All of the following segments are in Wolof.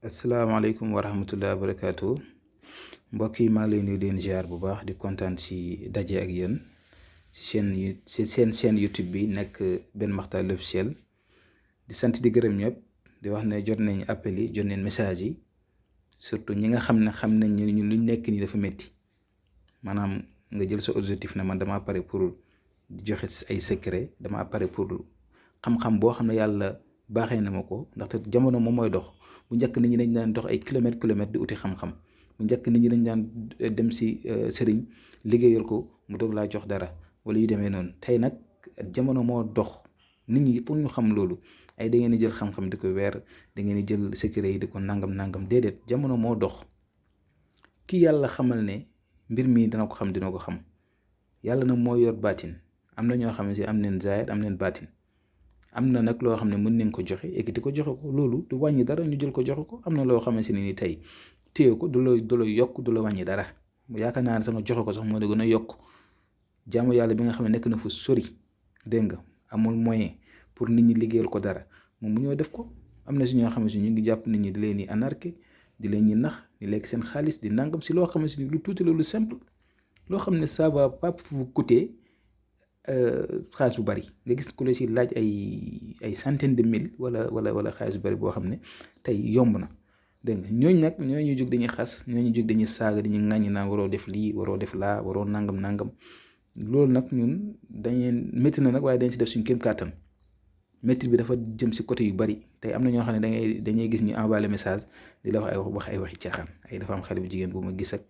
asalaamaaleykum wa rahmatulah barakaatu mbokk yi maa ngi leen di leen ziar bu baax di kontaan si daje ak yéen si seen chaîne YouTube bi nekk Ben Makhtar l'officiel di sant di gërëm ñëpp di wax ne jot nañ appel yi jot nañ message yi surtout ñi nga xam nañ ne ñun luñ nekk nii dafa métti maanaam nga jël sa objectif ne man damaa pare pour joxe ay secret damaa pare pour xam-xam boo xam ne yàlla baaxee na ma ko ndaxte jamono moom mooy dox. bu njëkk nit ñi dañ daan dox ay kilomètres di uti xam-xam bu njëkk nit ñi dañ daan dem si sëriñ liggéeyal ko mu doog laa jox dara wala yu demee noonu tey nag jamono moo dox nit ñi pour ñu xam loolu ay da ngeen di jël xam-xam di ko weer da ngeen di jël secret yi di ko nangam déedéet jamono moo dox ki yàlla xamal ne mbir mi dina ko xam yàlla nag moo yor baatin am na ñoo xam ne si am neen zaahir am neen baatin. am na nag loo xam ne mën nañ ko joxe ekkiti ko joxe ko loolu du wàññi dara ñu jël ko joxe ko am na loo xamante ni tey téye ko du la yokk du la wàññi dara yaakaar naa ne sama joxe ko sax moo la gën a yokk jaamu yàlla bi nga xam ne nekk na fu sori dégg nga amul moyen pour nit ñi liggéeyal ko dara moom mu ñoo def ko am na si ñoo xamante ni ñu ngi jàpp nit ñi di leen di anarqué di leen ñi nax di lekk seen xaalis di nangam si loo xamante ni lu tuuti la lu simple loo xam ne ça va pas vous coûter xaalis bu bari nga gis ku la si laaj ay centaine de mille wala xaalis bu bari boo xam ne tey yomb na dégg nga ñooñu nag ñooñu jóg dañuy xas ñooñu jóg dañuy saaga dañuy ŋàññi naan waroo def lii waroo def laa waroo nangam loolu nag ñun dañuy métti na nag waaye dañ si def suñu kéem kàttan métti bi dafa jëm si côté yu bari tey am na ñoo xam ne dañuy gis ñu envoyé message di la wax ay waxi caaxaan ay dafa am xale bu jigéen bu ma gis ak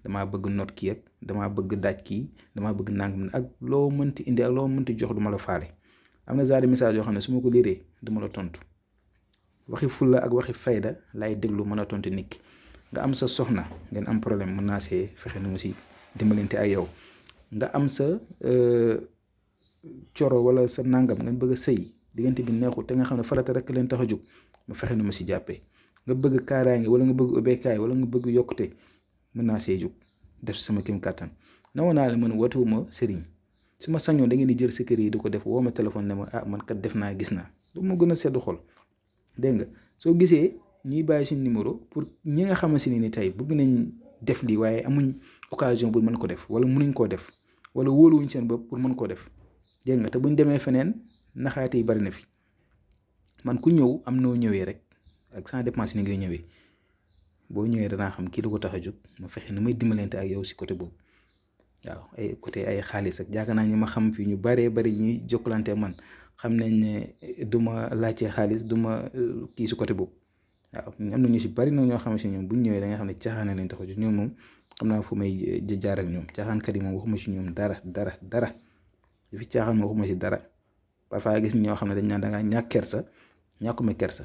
damaa bëgg note kii ak damaa bëgg daaj kii damaa bëgg nangam ak loo mënti indi ak loo mënti jox du ma la faale am na genre message yoo xam ne su ma ko liiree du ma la tontu waxi fulla ak waxi fayda laay déglu mën a tontu nit ki nga am sa soxna ngeen am problème mën naa see fexe nu mu si dimbalante ak yow nga am sa coro wala sa nangam ngeen bëgg a sëy diggante bi neexul te nga xam ne farata rek leen tax a jóg ma fexe nu ma si jàppee nga bëgg kaaraange wala nga bëgg ubbeekaay wala nga bëgg yokkute mën naa see jóg def sama kim kàttan nawoon naa la man watuwuma sëriñ su ma sañoon da ngeen di jël secret yi di ko def woo ma téléphone ne ma man kat def naa gis naa du ma gën a seddu xol dégg nga soo gisee ñuy bàyyi suñu numéro pour ñi nga xamante ni tey bëgg nañ def lii waaye amuñ occasion pour mën ko def wala mënuñ koo def wala wóoluwuñ seen bopp pour mën koo def dégg nga te buñ demee feneen naxaate yi bari na fi man ku ñëw am noo ñëwee rek ak sans dépense ni ngay ñëwee boo ñëwee danaa xam kii da ko tax a jóg ma fexe ni may dimbalante ak yow si côté boobu waaw ay côté ay xaalis ak yaakaar naa ñi ma xam fii ñu baree bari ñuy jokkalante man xam nañ ne du ma laajte xaalis du ma kii si côté boobu waaw am na ñu si bari nag ñoo xam si ñoom bu ñu ñëwee da nga xam ne caaxaan lañ tax a jóg ñoom moom xam naa fu may jaar ak ñoom caaxaankat yi moom waxuma si ñoom dara yu fi caaxaan ma waxuma si dara parfois gis ñoo xam ne dañ naan da ngaa ñàkk kersa ñàkkuma kersa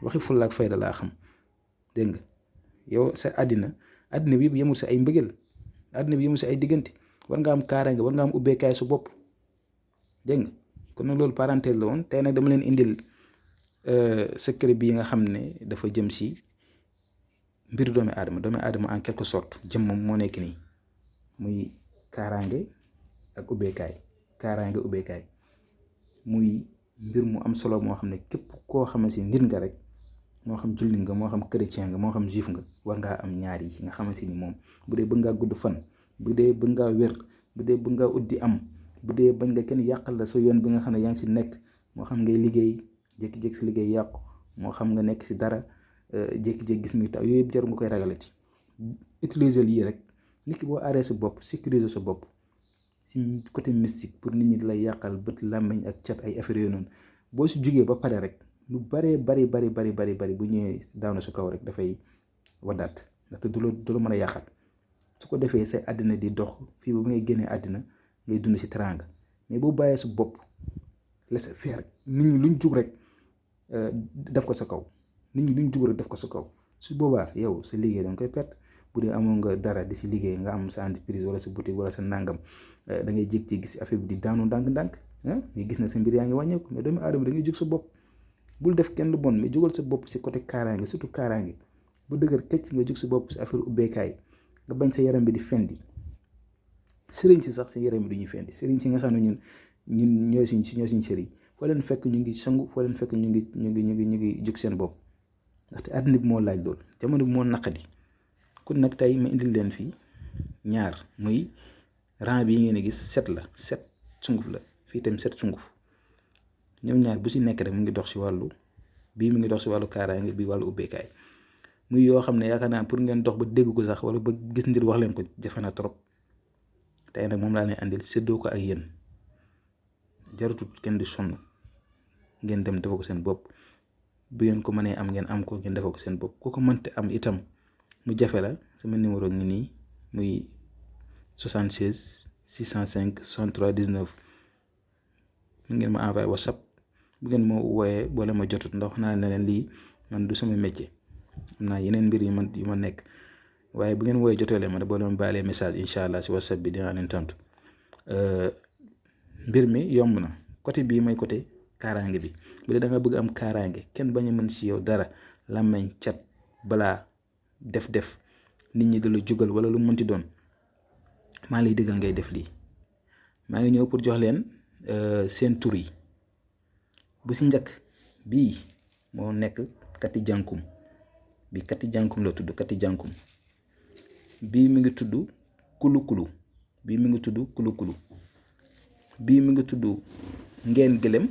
waxi fulla ak fayda laa xam dégg nga yow sa àddina bi yëpp yemul si ay mbëggeel àddina bi yemul si ay diggante war nga am kaaraange war nga am ubbeekaay su bopp dégg nga kon nag loolu parenthèse la woon tey nag dama leen indil secret bii nga xam ne dafa jëm si mbiru doomi aadama en quelque sorte jëmmam moo nekk nii muy kaaraange ak ubbeekaay muy mbir mu am solo moo xam ne képp koo xam si nit nga rek moo xam jullit nga moo xam chrétien nga moo xam juif nga war ngaa am ñaar yi nga xamante ni moom bu dee bëgg ngaa gudd fan bu dee bëgg ngaa wér bu dee bëgg ngaa ut di am bu dee bañ nga kenn yàqal la sa yoon bi nga xam ne yaa ngi si nekk moo xam ngay liggéey jékki-jékki si liggéey yàqu moo xam nga nekk si dara jékki-jékki gis muy taw yooyu yëpp jarul nga koy ragalati utiliser lii rek nit ki boo aaree sa bopp sécuriser sa bopp si côté mystique pour nit ñi di la yàqal bët làmmiñ ak cat ay affaire yooyu noonu boo si jugee ba pare rek lu baree bari bu ñëwee daaw na su kaw rek dafay waddaat ndaxte du la mën a yàqal su ko defee say àddina di dox fii ba ngay génnee àddina ngay dund si teraanga mais boo bàyyee sa bopp laisser faire nit ñi luñ jug rek def ko sa kaw su boobaa yow sa liggéey danga koy perte bu dee amoon nga dara di si liggéey nga am sa entreprise wala sa boutique wala sa nangam da ngay jékki-jékki si affaire bi di daanu ndànk-ndànk nga gis na sa mbir yaa ngi wàññeeku mais doomu aadama da ngay jug sa bopp bul def kenn lu bon mais jugal sa bopp si côté kaaraange surtout kaaraange bu dëgër këcc nga jug sa bopp si affaire ubbeekaay nga bañ sa yaram bi di fendi sëriñ si sax sa yaram bi du ñuy fendi sëriñ si nga xam ne ñun ñooy suñ sëriñ foo leen fekk ñu ngi sangu foo leen fekk ñu ngi jug seen bopp ndaxte àddina bi moo laaj loolu, jamono bi moo naqadi. kon nag tey ma indil leen fii ñaar, muy rang bi ngeen gis 7 la, 7 sunguf la, fii tam 7 sunguf. ñoom ñaar bu si nekk rek mu ngi dox si wàllu bii mu ngi dox si wàllu kaaraange, bii wàllu ubbeekaay. muy yoo xam ne yaakaar naa pour ngeen dox ba dégg ko sax wala ba gis ndir wax leen ko jafe na trop. tey nag moom laa leen andil séddoo ko ak yéen, jarutut kenn di sonn, ngeen dem defoo ko seen bopp. bu ngeen ko mënee am ngeen am ko, ngeen defoo ko seen bopp. ku ko mënte am itam mu jafe la, sama numéro ngi nii muy 76 605 63 19. mu ngeen ma envoyé WhatsApp. bu ngeen ma wooyee boole ma jotut ndax naa ne leen lii man du sama métier, am naa yeneen mbir yu ma nekk. waaye bu ngeen wooyee jotee leen ma boo leen baalee message incha allah si WhatsApp bi dinaa leen tontu. mbir mi yomb na. côté bii mooy côté kaaraange bi. bu dee da nga bëgg am kaaraange, kenn bañ a mën si yow dara, làmmeñ, cat, balaa, def nit ñi di la jugal wala lu mënti doon, maa lay digal ngay def lii. maa ngi ñëw pour jox leen seen tur yi. bu si njëkk bii moo nekk kati jànkum. bi kati jànkum la tudd, kati jànkum. bii mi ngi tudd kulu. bii mi ngi tudd kulu. bii mi ngi tudd ngeen gëlëm.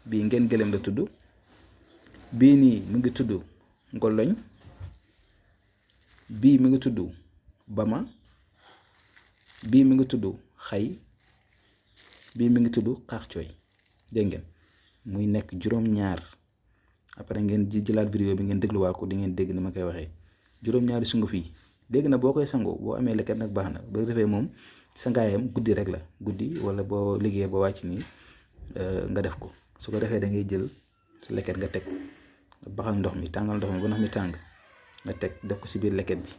bii ngeen gëlëm la tudd. bii nii mi ngi tudd ngoloñ. bii mi ngi tudd bama. bii mi ngi tudd xay. bii mi ngi tudd xaaxcooy. dégg ngeen muy nekk juróom-ñaar. après ngeen jëlaat vidéo bi ngeen dégluwaat ko, di ngeen dégg ni ma koy waxee. juróom-ñaari sunguf yi dégg na boo koy sangoo, boo amee leket nag baax na. ba defee moom sangaayam guddi rek la, guddi wala boo liggéey ba wàcc nii nga def ko. su ko defee da ngay jël sa leket nga teg, nga baxal ndox mi, tàngal ndox mi ba ndox mi tàng, nga teg def ko si biir leket bi.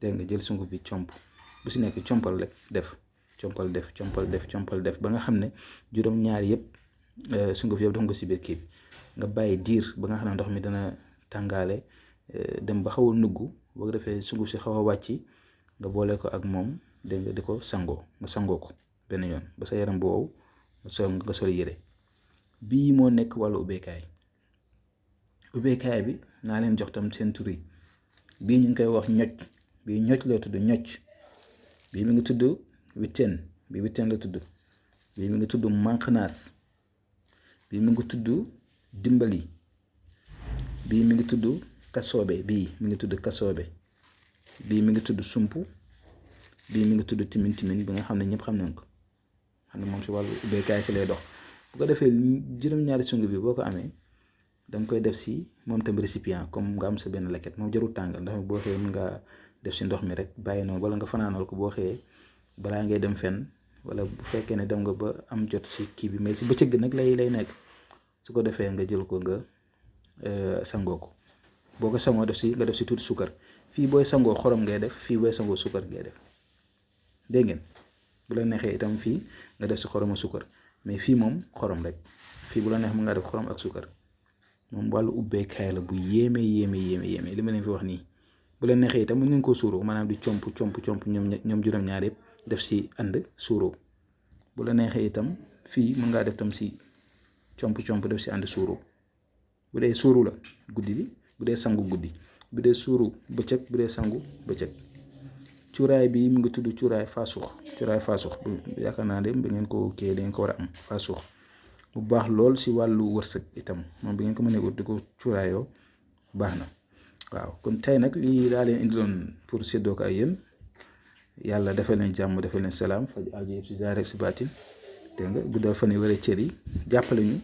dégg nga jël sunguf bi comp, bu si nekk compal rek def, compal def ba nga xam ne juróom-ñaar yëpp sunguf yëpp def nga ko si biir kii bi. nga bàyyi diir ba nga xam ne ndox mi dana tàngaale, dem ba xaw a nugg. boo ko defee sunguf si xaw a wàcc, nga boole ko ak moom, dégg nga di ko sangoo, nga sangoo ko benn yoon ba sa yaram bu wow nga sol yére. bii moo nekk wàllu ubbeekaay bi naa leen jox tam seen tur yi. bii ñu ngi koy wax ñocc. bii ñocc la tudd, ñocc. bii mi ngi tudd witten. bii witten la tudd. bii mi ngi tudd manqnaas. bii mi ngi tudd dimbali. bii mi ngi tudd kasoobe. bii mi ngi tudd kasoobe. bii mi ngi tudd sump. bii mi ngi tudd timin bi nga xam ne ñëpp xam nañ ko, xam ne moom si wàllu ubbeekaay si lay dox. bu ko defee juróom-ñaari sunguf bi boo ko amee, danga koy def si moom tam récipient, comme nga am sa benn leket. moom jarul tàngal, ndax boo xëyee mën nga def si ndox mi rek bàyyi noonu, wala nga fanaanal ko boo xëyee balaa ngay dem fenn, wala bu fekkee ne dem nga ba am jot si kii bi. mais si bëccëg nag lay nekk. su ko defee nga jël ko nga sangoo ko. boo ko sangoo nga def si tuuti suukar. fii booy sangoo xorom ngay def, fii booy sangoo suukar ngay def. dégg ngeen bu la neexee itam fii nga def si xorom ak suukar, mais fii moom xorom rek. fii bu la neex mën ngaa def xorom ak suukar. moom wàllu ubbeekaay la bu yéeme li ma leen fi wax nii. bu la neexee itam mën ngeen koo suuroo, maanaam di comp ñoom juróom-ñaar yëpp def si ànd suuroo. bu la neexee itam fii mën ngaa def tam si comp def si ànd suuroo. bu dee suuru la guddi bi, bu dee sangu guddi, bu dee suuru bëccëg, bu dee sangu bëccëg. cuuraay bi mu ngi tudd cuuraay faasuux. yaakaar naa de ba ngeen ko kii da ngeen ko war a am faasuux. bu baax lool si wàllu wërsëg itam, moom bi ngeen ko mënee ut di ko cuuraayoo baax na. waaw kon tey nag lii daa leen indiloon pour séddoo ko ak yéen. yàlla defal leen jàmm, defal leen salaam, faj aajo yëpp si zaahir ak si baatin. dégg nga guddal fan yi wala cër yi, jàppale ñu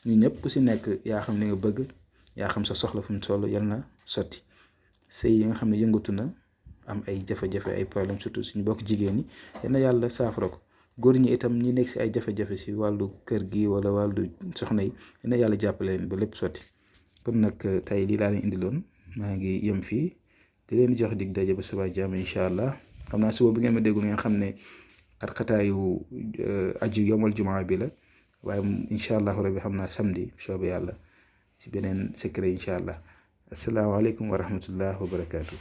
ñëpp ku si nekk yaa xam ne nga bëgg, yaa xam sa soxla fu mu toll, yal na sotti. sëy yi nga xam ne yëngatu na am ay jafe-jafe, ay problème, surtout suñu bokk jigéen ñi, yal na yàlla saafara ko. góor ñi itam ñi nekk si ay jafe-jafe si wàllu kër gi wala wàllu soxna yi, yal na yàlla jàppale leen ba lépp sotti. kon nag tey lii laa leen indiloon, maa ngi yem fii di leen jox dig daje ba suba jàmm incha allah. xam naa suba bi ngeen ma déggul ngeen xam ne xat-xataayu aju yomal jumaa bi la, waaye incha allah rabbi xam naa samedi soobee yàlla si beneen secret incha allah. asalaamaaleykum wa rahmatullah wa barakaatu.